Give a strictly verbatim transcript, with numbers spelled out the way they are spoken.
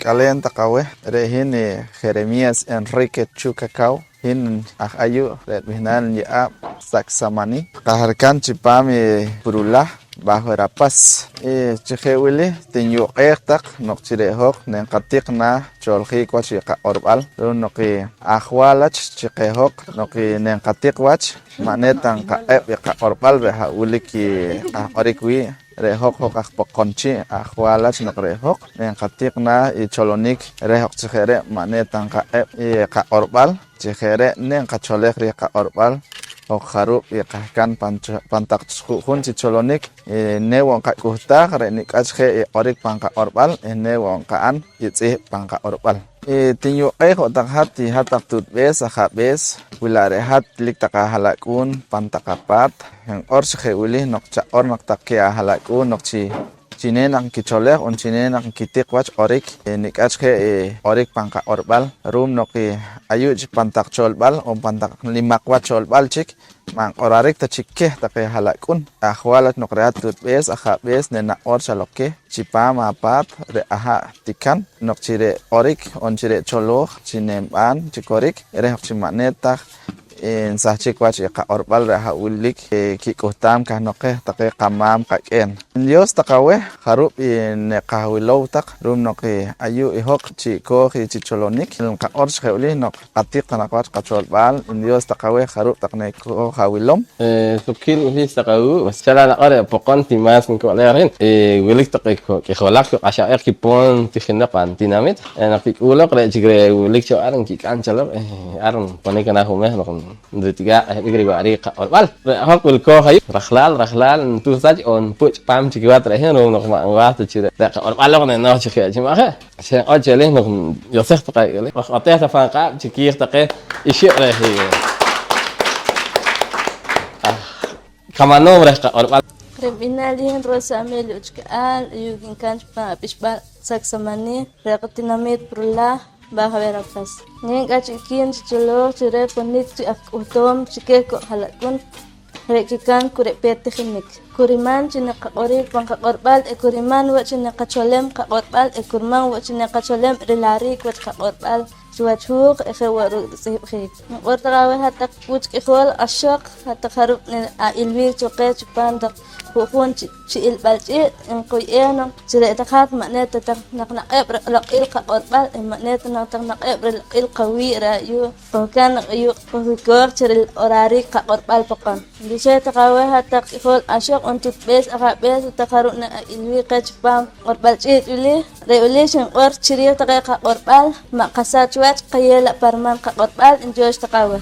K'aleen taq aweh, re' hin i Jeremías Enrique Chu Cacao. Hin aj ayu', re' rib'ihnaal nye'aab' Sacsamaní. Qajrikan chipaam i Purulhá, Baja Verapaz. Y chi je' wili, tinyuq'eej taq noq chi re' hoj neenqatiq naah choljiik wach i qaq'orb'al, ru'um noq i ajwal wach chi qeh hoj noq i neenqatiq wach, ma' ne ta nqaq'eb' i qaq'orb'al re' ha' wilik i qahq'orik wii'. Re' hoj, hoj aj Poqomchi', ajwal wach noq re' hoj neenqatiq naah i cholonik reh hoj chi je' re' ma' ne ta nqaq'eb' i qaq'orb'al. Chi je' re' neenqacholej riij qaq'orb'al hoj jarub' i qahkan pan cho-, pan taq ju'jun chi cholonik, eh, ne wo' nqak'uhtaaj re' nik' wach je' i q'orik pan qaq'orb'al eh ne wo' nqa'n i tz'ihb' pan qaq'orb'al. Eh, tinyuq'eej wo' taq hat, i hat taq tuutb'ees, ajaab'ees, wi la' re' hat wilik taq aha'lak'uun pan taq apaat, nq'or chi je' wili noq chaq'or naq taq keh aha'lak'uun noq chi, chi ne naq nkicholej on chi ne naq nkitiq wach q'orik, eh, nik' wach je', eh, q'orik pan qaq'orb'al, ru'um noq, eh, ayu' chik pan taq cholb'al on pan taq nimaq wach cholb'al chik, ma' nq'orarik ta chik keh taqe ha'lak'uun. Ajwal wach noq re' hat tuutb'ees, ajaab'ees, neenaq'or chaloq keh chipaam apaat re' aha' tikan noq chi re' q'orik on chi re' cholooj chi neenb'aan chi korik reh noq chi ma' ne ta nsahchik wach i qaq'orb'al re' aha' wilik, eh, kik'uhtaam kahnoq qeh taqe qamaam qak'een. Dios taq aweh, jarub' i neqawilow taq, ru'um noq, eh, ayu' i hoj chi'kooj i chi cholonik, nqaq'or chi je' wili noq qatiq ta naq wach qacholb'al, Dios taq aweh jarub' taq ne ko jawilom. Eh, suqkiil wili taq awuuk', xa la' naq'or reh Poqom ti mas nko'lej reh, eh, wilik taqe ko-, k'ijolaq ko q'axab'eq kipoon tijinoq pan tinamit. Eh, naq kik'uloq re' chik re' wilik cho ar nkik'am cho loq, eh, ar nponik naah jumeh noq nritik'aa' q'ehb'ik riwa'riik qaq'orb'al. Re' hoj wilkooj ayu' rajlaal, rajlaal ntuhsach on npuch' paam chi kiwach re' hin, ru'um noq ma' nwaaj ta chi re', re' qaq'orb'al loq nenooj chi je' chi ma' je'. Xenq'or chi elih noq yosej taqe, q'otej taq pan qaq'ab' chikiij taqe ixib' reh i aj kamanoom reh qaq'orb'al. Re' nb'ihnaal i hin Rosa Amelia Uchka'al, ayu' kinka'n chipaam ab'ixb'al Sacsamaní reh qatinamiit Purulhá, Baja Verapaz. Nin k'ahchi'kiin chi cholooj chi reh ponik chi aj k'uhtoom chi keh ko' ha'lak'uun. Re' kikan ku re' peet tijinik. Ku riman chi naqaq'orik pan qaq'orb'al eh ku riman wo' chi naqacholem qaq'orb'al eh ku riman wo' chi naqacholem rilariik wach qaq'orb'al chiwach huuj eh je' wo' ruuk' ritz'ihb'jiik. Niq'or taq aweh hat-taq wuch k'ijol ixoq, hat-taq jarub' ne ailwiik cho qeh chipaam taq ju'jun chi, chi ilb'al ch'iich', nquy'eej noq chi re' taq hat ma' ne ta taq naq naq'eb' riloq'il qaq'orb'al eh ma' ne ta naq taq naq'eb' riloq'il qawii' reh ayu'. Qohkan naq ayu' qohwikooj chi riloq'oriik qaq'orb'al Poqom. Nrixeej taq aweh hat-taq k'ijol ixoq on tuutb'ees, ajaab'ees, hat-taq jarub' ne ailwiik qeh chipaam q'orb'al ch'iich' wili. Re' wili xinq'or chi riij taqe qaq'orb'al, ma' qasach wach, qayeew la' pa riman qaq'orb'al, ntyoox taq aweh.